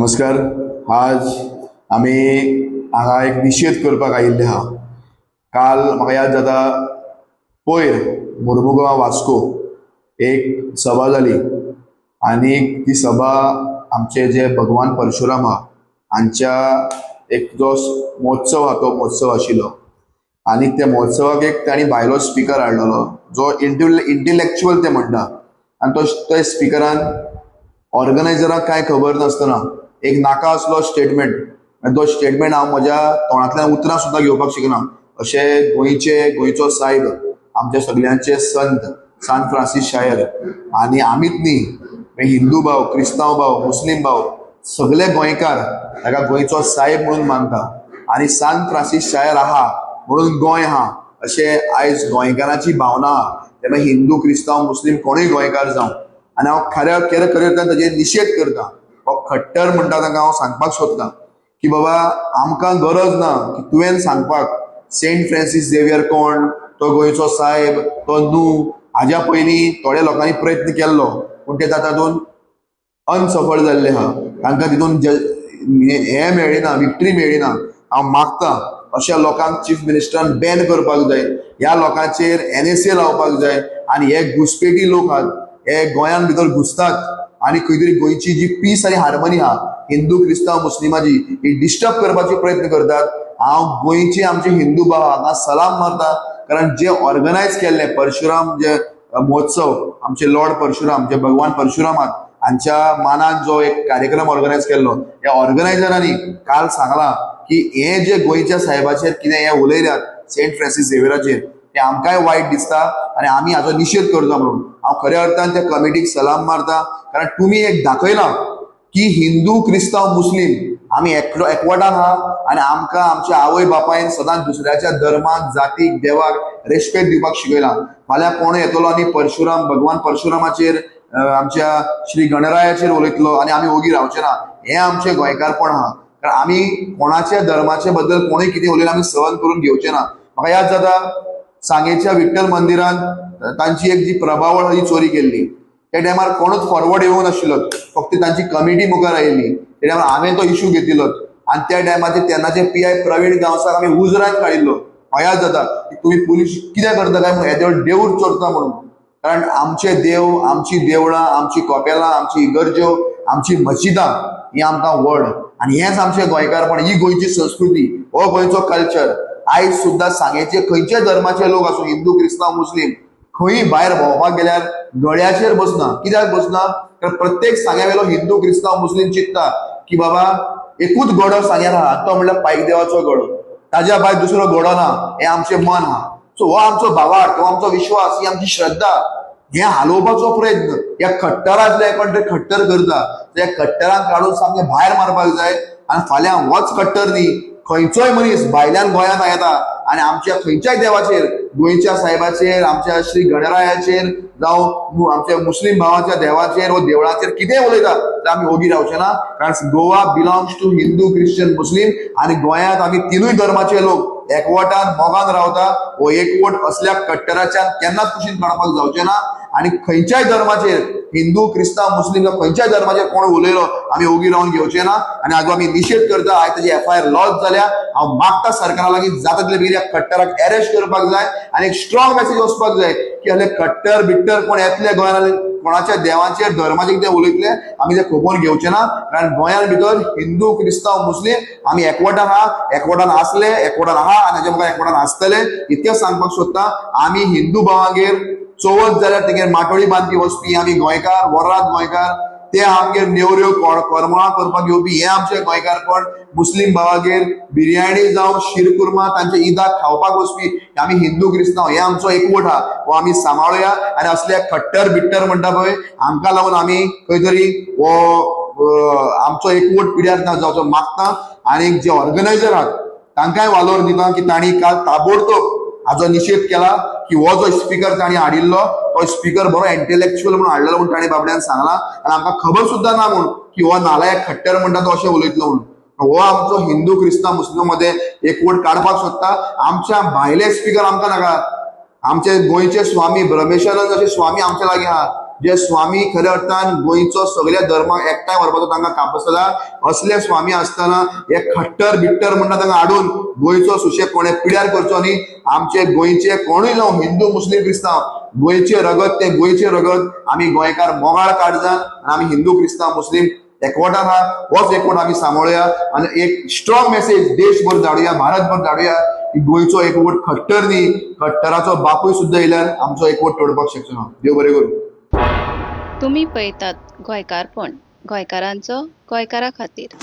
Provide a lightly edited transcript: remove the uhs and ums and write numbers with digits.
नमस्कार. आज आमी हांगा एक निशेध करपाक आयिल्ले आहा. काल म्हाका याद जाता, पयर मोर्मुगांव वास्को एक सभा जाली आनी ती सभा आमचे जे भगवान परशुराम आहा हांच्या एक जो महोत्सव आहा तो महोत्सव आशिल्लो आनी त्या महोत्सवाक एक तांणी भायलो स्पिकर हाडलेलो जो इंटेलेक्च्युअल ते म्हणटा आनी तो त्या स्पिकरान ऑर्गनायझराक कांय खबर नासतना एक नाका असलो स्टेटमेंट, आनी तो स्टेटमेंट हांव म्हज्या तोंडांतल्यान उतरां सुद्दां घेवपाक शकना. अशें गोंयचो सायब, आमच्या सगल्यांचे संत सांत फ्रांसीस शायर, आनी आमीच न्ही, हिंदू भाव, क्रिस्तांव भाव, मुस्लीम भाव, सगळे गोंयकार ताका गोंयचो सायब म्हणून मानता आनी सांत फ्रांसीस शायर आहा म्हणून गोंय आहा अशें आयज गोंयकारांची भावना आहा. तेन्ना हिंदू, क्रिस्तांव, मुस्लीम कोणूय गोंयकार जावं, आनी हांव खऱ्या खरें खरें ताजेर निशेध करता. हो खट्टर म्हणटा तांकां हांव सांगपाक सोदता की बाबा, आमकां गरज ना की तुवें सांगपाक सेंट फ्रांसीस झेवियर कोण, तो गोंयचो सायब तो न्हू. हाज्या पयलीं थोड्या लोकांनी प्रयत्न केल्लो पूण ते तातूंत अनसफळ जाल्ले आहा. तांकां तितून हें मेळ्ळी ना, विक्ट्री मेळ्ळी ना. हांव मागता अशा लोकांक चीफ मिनिस्टरान बॅन करपाक जाय, ह्या लोकांचेर NSA लावपाक जाय. आनी हे घुसपेटी लोक आहात, हे गोंयान भितर घुसतात आनी खंय तरी गोंयची जी पीस आनी हार्मनी आहा हिंदू, क्रिस्तांव, मुस्लिमाची, ही डिस्टर्ब करपाचे प्रयत्न करतात. हांव गोंयचे आमचे हिंदू भाव हांगा सलाम मारता, कारण जे ऑर्गनायज केल्ले परशुराम जे महोत्सव, आमचे लॉर्ड परशुराम जे भगवान परशुराम आहात हांच्या मानान जो एक कार्यक्रम ऑर्गनायज केल्लो, ह्या ऑर्गनायझरांनी काल सांगलां की हे जे गोंयच्या साहेबाचेर कितें हे उलयल्यात सेंट फ्रांसीस झेवियराचेर, ते आमकांय वायट दिसता आनी आमी हाचो निशेध करता. म्हणून हांव खऱ्या अर्थान त्या कमिटीक सलाम मारता, कारण तुमी एक दाखयलां की हिंदू, क्रिस्तांव, मुस्लीम आमी एकवटान आहा आनी आमकां आमच्या आवय बापायन सदांच दुसऱ्याच्या धर्माक, जातीक, देवाक रेस्पेक्ट दिवपाक शिकयलां. फाल्यां कोण येतलो आनी परशुराम, भगवान परशुरामाचेर, आमच्या श्री गणरायाचेर उलयतलो आनी आमी ओगी रावचे ना. हें आमचें गोंयकारपण आहा, कारण आमी कोणाच्या धर्माचे बद्दल कोणूय कितें उलयलें आमी सहन करून घेवचे ना. म्हाका याद जाता, सांगेच्या विठ्ठल मंदिरान तांची एक जी प्रभावळ ही चोरी केल्ली, त्या टायमार कोणूच फॉरवर्ड येवंक नाशिल्लो, फक्त तांची कमिटी मुखार आयिल्ली. त्या टायमार हांवें तो इशू घेतिल्लो आनी त्या टायमाचेर तेन्नाचे PI Praveen गांवसाक आमी उजरान काडिल्लो. म्हाका याद जाता की तुमी पुलीस कितें करता काय म्हणून, येदे देवूळ चोरता म्हणून. कारण आमचे देव, आमची देवळां, आमची कपेलां, आमची इगर्ज्यो, आमची मशिदां ही आमकां व्हड, आनी हेंच आमचें गोंयकारपण, ही गोंयची संस्कृती, हो गोंयचो कल्चर. आयज सुद्दां सांगेचे खंयच्याय धर्माचे लोक आसूं, हिंदू, क्रिस्तांव, मुस्लीम, खंय भायर भोंवपाक गेल्यार गळ्याचेर बसना. कित्याक बसना? कारण प्रत्येक सांग्या वेलो हिंदू, क्रिस्तांव, मुस्लीम चिंतता की बाबा एकूच गडो सांग्यार आहा, तो म्हणल्यार पायकदेवाचो गडो, ताज्या भायर दुसरो गडो ना. हें आमचें मन आहा. सो हो आमचो भावार्थ, हो आमचो विश्वास, ही आमची श्रद्धा. हें हालोवपाचो प्रयत्न ह्या खट्टरांतले कोण तरी खट्टर करता, त्या खट्टरांक काडून सामकें भायर मारपाक जाय. आनी फाल्यां होच खट्टर न्ही, खंयचोय मनीस भायल्यान गोंयांत येता आनी आमच्या खंयच्याय देवाचेर, गोंयच्या सायबाचेर, आमच्या श्री गणरायाचेर जावं आमच्या मुस्लीम भावाच्या देवाचेर वा देवळाचेर कितेंय उलयता जाल्यार आमी ओगी रावचे ना. कारण Goa belongs to Hindu, Christian, Muslim, आनी गोंयांत आमी तिनूय धर्माचे लोक एकवटान मोगान रावता. हो एकवट असल्या कट्टराच्यान केन्नाच कुशीन काडपाक जावचे ना. आनी खंयच्याय धर्माचेर, हिंदू, क्रिस्तांव, मुस्लीम, खंयच्याय धर्माचेर कोण उलयलो आमी ओगी रावन घेवचे ना. आनी हाजो आमी निशेध करता. आयज ताजी FIR lodge जाल्या. हांव मागता सरकारा लागीं जाता तितले बेगीन ह्या कट्टराक अरेस्ट करपाक जाय आनी एक स्ट्रॉंग मेसेज वचपाक जाय की असले कट्टर बिट्टर कोण येतले गोंयांत, कोणाच्या देवाचेर, धर्माचेर कितें उलयतले आमी ते खपोवन घेवचे ना. कारण गोंयांत भितर हिंदू, क्रिस्तांव, मुस्लीम आमी एकवटान आहा, एकवटान आसले, एकवटान आहा आनी हाज्या मुखार एकवटान आसतले. इतकें सांगपाक सोदता. आमी हिंदू भावांगेर चवथ जाल्यार तेगेर माटोळी बांदपी वचपी आमी गोंयकार, वरात गोंयकार, ते आमगेर नेवऱ्यो करमळां करपाक येवपी हे आमचे गोंयकारपण. मुस्लीम भावागेर बिर्याणी जावं शिरकुर्मा तांच्या ईदाक खावपाक वचपी आमी हिंदू, क्रिस्तांव, हे आमचो एकवट आहा, हो आमी सांबाळुया. आनी असले खट्टर बिट्टर म्हणटा पळय हांकां लागून आमी खंय तरी हो आमचो एकवट पिड्यार ना जावचो मागता. आनी जे ऑर्गनायझर आहात तांकांय वालोर दिता की तांणी काल ताबडतोब हाजो निशेध केला की हो जो स्पिकर तांणी हाडिल्लो तो स्पिकर बरो इंटेलेक्च्युअल म्हणून हाडलेलो म्हूण तांणी बाबड्यान सांगलां. आनी आमकां खबर सुद्दां ना म्हूण की हो नालायक खट्टर म्हणटा तो अशें उलयतलो म्हणून. हो आमचो हिंदू, क्रिस्तांव, मुस्लिम मदें एकवट काडपाक सोदता. आमच्या भायले स्पिकर आमकां नाका. आमचे गोंयचे स्वामी ब्रह्मेशानंद अशे स्वामी आमच्या लागीं आहा. जे स्वामी खऱ्या अर्थान गोंयचो सगळ्या धर्माक एकठांय व्हरपाचो तांकां कापसता, असले स्वामी आसतना हे खट्टर बिट्टर म्हणटा तांकां हाडून गोंयचो सुशेग कोणे पिड्यार करचो न्ही. आमचे गोंयचे कोणूय जावं, हिंदू, मुस्लीम, क्रिस्तांव, गोंयचे रगत ते गोंयचे रगत. आमी गोंयकार मोगाळ काळजान आनी आमी हिंदू, क्रिस्तांव, मुस्लीम एकवटान आहा. होच एकवट आमी सांबाळुया आनी एक स्ट्रॉंग मेसेज देशभर धाडुया, भारतभर धाडुया की गोंयचो एकवट खट्टर न्ही, खट्टराचो बापूय सुद्दां येयल्यार आमचो एकवट तोडपाक शकचो ना. देव बरें करूं. तुमी पळयतात गोंयकारपण, गोंयकारांचो गोंयकारा खातीर.